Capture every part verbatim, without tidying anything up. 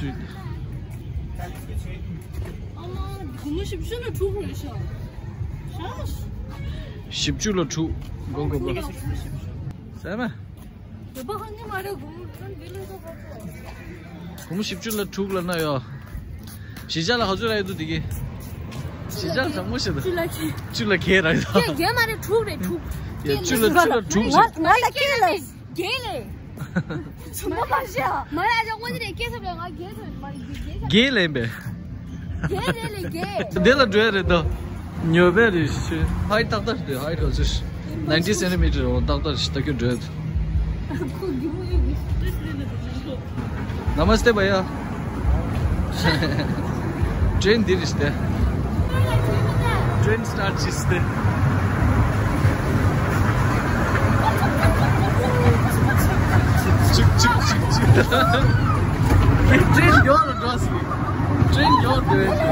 ཨ་མ། སྒོར་མོ་བཞི་བཅུ་ལ་དྲུག་རེད་ཤག་ཤག་བཞི་བཅུ་ལ་དྲུག་སྒོར་མོ་བཞི་བཅུ། ཟེར་མ། བོད་པ་ཧ་ནི་མ་རེད། སྒོར་མོ་ཁང་འདི་ལ་ས་ཁ་ཚོ། སྒོར་མོ་བཞི་བཅུ་ལ་དྲུག་ལབ་ན་ཡོ། གཞིས་ཆགས་ལ་ག་ཚོད་རག་ཡོད་འདུག་དེ་གི། གཞིས་ཆགས་ཚང་མ་ཞིག་འདུག་བཅུ་ལ་བཅུ་ལ་བརྒྱད་རག་ཡོད། བརྒྱད་མ་རེད། དྲུག་རེད། དྲུག་ཡ། བཅུ་ལ་བཅུ་ལ་དྲུག་རེད། ང་ལ་སྐད་ལ། རྒན་ལས། ཚོང་པ་མ་ཤེས། མ་ཡ་ཅག་དངོས་གནས་སྐད་ཚབ་ལས། ང་རྒན་ཚབ་མ་རྒན་ཚབ། རྒན་ལས་པས། རྒན་རེད་ལས་རྒན། དེ་ལ་འགྲོ་ཡ་རེད་དོ། ཉོ་བས་རེད་ཤི། height ཏག་ཏག་རེད། height ག་ཚོད། ninety centimeter འོ། ཏག་ཏག་ཞིག་ལྟ་རྒྱུ་འགྲོ་ཡ་རེད། ཁོ་རྒྱུ་མོ་ཡོད་གི། Namaste bhaiya. Train འདི་རེད་ཤི་དེ། Train start བྱས་ཏེ། ཅིག་ཅིག་ཅིག་ཅིག། Train ཡོད་ལ་འགྲོ་སྲིད། Train ཡོད་འགྲོ་ཡ་ཞིག།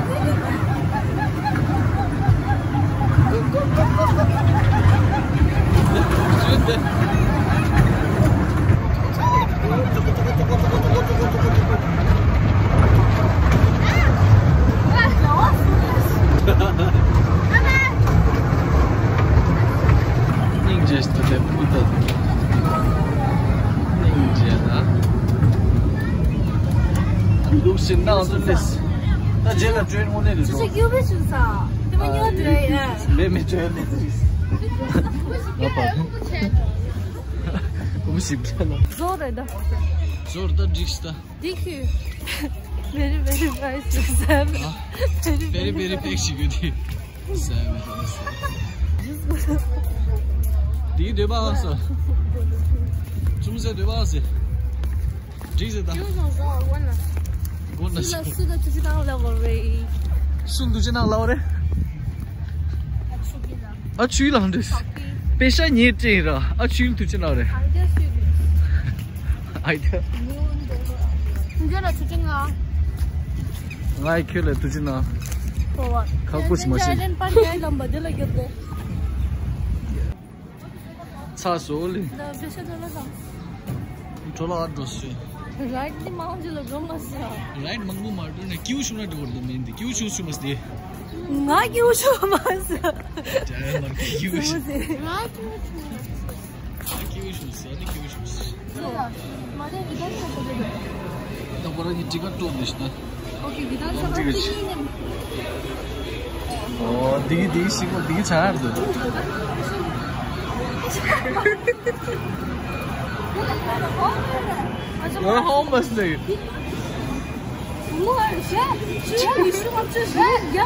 སྙིང་རྗེ་ཞིག་ཏུ་དེ་ཕུལ་ད། སྙིང་རྗེ་ལ། ལུག་ཤིང་ནང་དུ་སླེབས། ད་རྗེས་ལ་ཀྲེན་དངོས་གནས་རེད་འགྲོ། ཅི་ཞིག་ཡོད་པའི་ཞིག་ས། དེ་མ་ཉོ་དུས་ཡ། མེད་མེད་ཀྲེན་མེད་དུས། ང་པ། ཨུམ་ཞིག་ཅན་ན། བཟོ་རེད་ད། བཟོ་རེད་ད། འགྲིག་ཤི་ད། Thank you. Very, very nice. Very, very big ཞིག་ཡོད་དེ། འདི་འདོད་པ་ཨ་སོ། ཅུང་ཟད་འདོད་པ་ཨ་སེ། འགྲིག་ཟེར་ད། ཅུང་ཟད་བཟོ་བ་ན། སུ་ལ་སུ་ལ་ཐུགས་རྗེ་གནང་ལབ་པ་རེད། སུ་ཐུགས་རྗེ་གནང་ལབ་པ་རེད། ཨ་ཆུའི་ལང་འདྲེས། པེ་ཤ་ཉེ་ཏྲེ་ར། ཨ་ཆུའི་ཐུགས་རྗེ་གནང་རེད། ཨའི་ཏི་ཡ། ཁྱོད་ལ་ཐུགས་རྗེ་གནང་། ང་ཡི་ཁྱོད་ལ་ཐུགས་རྗེ་གནང་། ཁག་པོ་ཞིག་མ་ཤེས། ཚ་སོ་ལེ། གྲོ་ལ་འགྲོ་སྲིད། རའིཌ་འདི་མང་ཇི་ལ་འགྲོ་མ་སྲིད། རའིཌ་མང་པོ་མ་འགྲོ་ནས་སྐྱིད་པོ་བྱུང་ན་འགྲོ་བར་འདུག་མིན་འདི་སྐྱིད་པོ་བྱུང་བྱུང་མ་སྲིད། ང་སྐྱིད་པོ་བྱུང་མ་སྲིད། ཇ་ཡ་མར་གི་སྐྱིད་པོ་བྱུང་། ང་སྐྱིད་པོ་བྱུང་། ང་སྐྱིད་པོ་བྱུང་ཟེར་ནི་སྐྱིད་པོ་བྱུང་ཟེར། ད་ཁོ་རང་གི་ཊི་ཀེ་ཊི་སྟོན་ནས་ཤི་ན། ཨོ་ཀེ། འདི་དང་ས་ཊི་ཀེ་ཊི། ཨོ་འདི་གི་འདི་གི་ཤི་གོ་འདི་གི་ཆ་ཡར་འདུག་ང་ཧོམ་ལེས་ནས།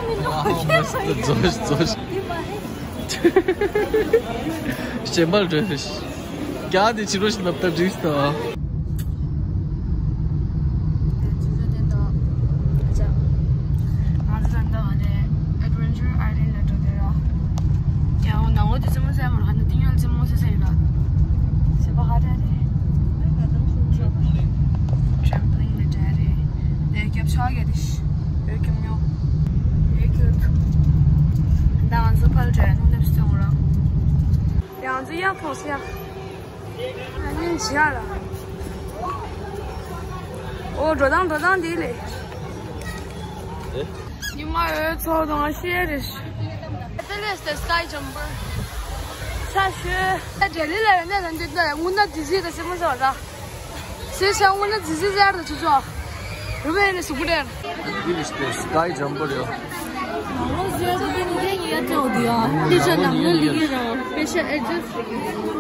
ང་ཧོམ་ལེས་ནས་རྫོགས་རྫོགས། གཞན་པར་འགྲོ་ཤི། རྒྱ་དེ་ཕྱི་རོལ་ཞིག་ལབ་ད་འགྲིག་སྟོ། ང་ཚོ་ད་ལྟ་ཨ་ནི་Adventure Island ལ་འགྲོ་གི་ར། ཡང་ནང་ལོགས་དེ་རྩེད་མོ་རྩེ་མ་ར་ཧ་ན་ཏིང་ཡང་རྩེད་མོ་རྩེ་ས་ཡིན་ར། ཟེར་བ་ཧ་ད་རེད། Trampoline ལ་ད་རེད། ལས་རྒྱབ་ཆགས་རྒྱ་དེ་ཤི། ཡོད་རྒྱབ་ཉོ། ཡོད་རྒྱབ་ཐུ། ད་ང་ཚོ་ཕར་འགྲོ་ཡ་སྣུམ་ལེབ་སི་བཙོང་ར། ཡང་ཚོ་ཡག་ཐོག་སི་ཡ། ཨ་ནི་བྱེད་ཡ་ལ། ཨོ་འགྲོ་སྟངས་འགྲོ་སྟངས་འདི་ལས། ཉི་མ་ཡོད་ཚོགས་དང་ཤེས་རེད། ཨ་ཏི་ལེས་ཏེ་སི་ཀའི་ཇམ་པར། ས་ཤོད། ཨ་ཌེ་ལི་ལ་ཡོད་ནས་ད་འདི་ད་དངོས་གནས་འདི་ཟིག་ད་སེམས་མ་ཟ་བ་ད། སེ་ཤ་དངོས་གནས་འདི་ཟིག་ཟེར་ད་ཆུ་ཚོགས། རུ་བའི་ནས་སུ་གུ་ཌེར། ཨ་ཏི་ལེས་ཏེ་སི་ཀའི་ཇམ་པར་ཡོད། ནང་ལོགས་ཟེར་གི་དེ་ནི་དེ་ངས་ཡ་ཏེ་འོ་དེ་ཡ། དེ་ཆ་ནང་ལོགས་ལི་གི་ར་བ། པེ་ཤ་ཨེ་ཇེ་སི་ཊི་རེད་གི།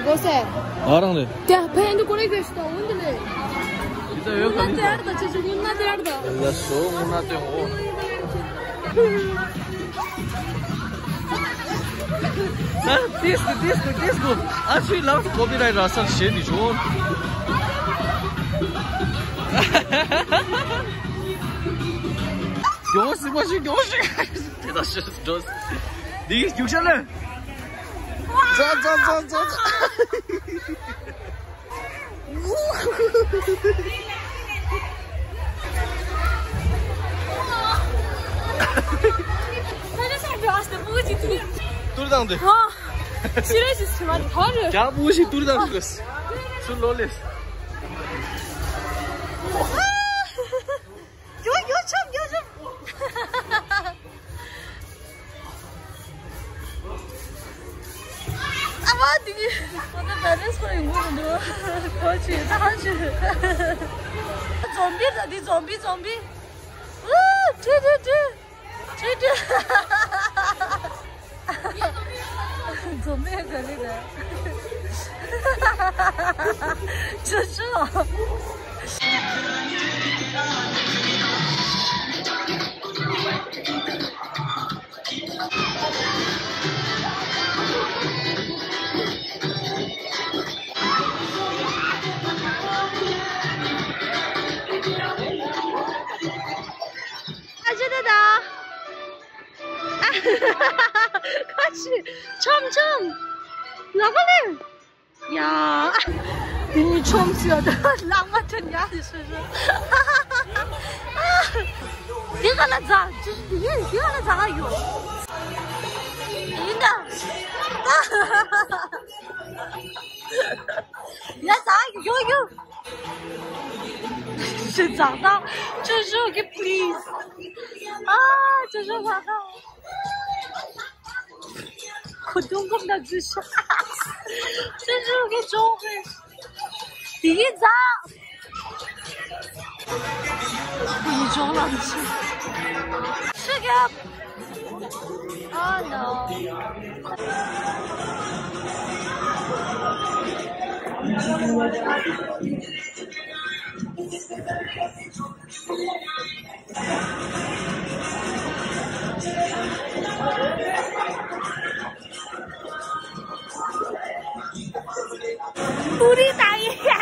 གོ་སེ། ཨ་རང་ལེ། དེ་ཕན་དུ་ཀོ་རེ་གེ་ཤི་ཏོ་འོན་དེ་ལེ། དེ་ད་ཡོད་ག་ལེ། དེ་ཨར་ད་ཆེ་ཆེ་ངུ་ན་དེ་ཨར་ད། ཡ་སོ་ངུ་ན་དེ་འོ། ད་ཏིས་གི་ཏིས་གི་ཏིས་གི། ཨ་ཆུའི་ལག་ཏུ་ཀོ་པི་རའིཊ་རག་སར་ཞེད་དེ་ཤོར། མགྱོགས་སི་མ་ཤི་མགྱོགས་ཤི། དེ་ད་ཤི་འགྲོ། འདི་གི་རྒྱུག་ཤར་ལེ། ཛ་ཛ་ཛ་ཛ་ཛ། ཏུར་དང་དེ། ཨ། ཕྱི་རོལ་ཞིག་ཕྱི་མ་ཐོར། རྒྱ་བུ་ཞིག་ཏུར་དང་དེ། སུ་ལོ་ལེ། ཨ་འདི་གི་ང་ད་བེ་ལེན་སི་ཁོ་ཡིན་གོ་མི་འདུག་ཁོ་ཆུ་ད་ཧང་ཆུ། འཛོམ་པི་ར་འདི་འཛོམ་པི་འཛོམ་པི། ཨུ་ཁྲི་ཁྲི་ཁྲི། ཁྲི་ཁྲི། འཛོམ་པི་ག་ལེ་ད། ཆུ་ཆུ། ཨ་ཅེ་ད་ད། ཁ་ཆེ། ཆོམ་ཆོམ། ལོག་ག་ལེ། ཡ། དེ་ནི་ཆོམ་སི་ཡོད་ལག་མ་ཐོན་ཡ་དེ་སུ་སུ། དེ་ག་ལ་ཛ་ཅི་དེ་ཡིན་དེ་ག་ལ་ཛ་ག་ཡོད། ཡིན་ད། ཡ་ཛ་ཡོད་ཡོད། ཞེ་ཛ་ད། ཅོ་ཅོ་གི་པི་ལི་སི། ཨ། ཅོ་ཅོ་ཛ་ད། ཁོ་དུང་གོམ་ན་ཛི་ཤ། ཅོ་ཅོ་གི་ཅོ་གི། དེ་གི་ཛ། དེ་གི་ཅོ་ལམ་ཆི། ཤི་ག Oh no. पूरी ताई है।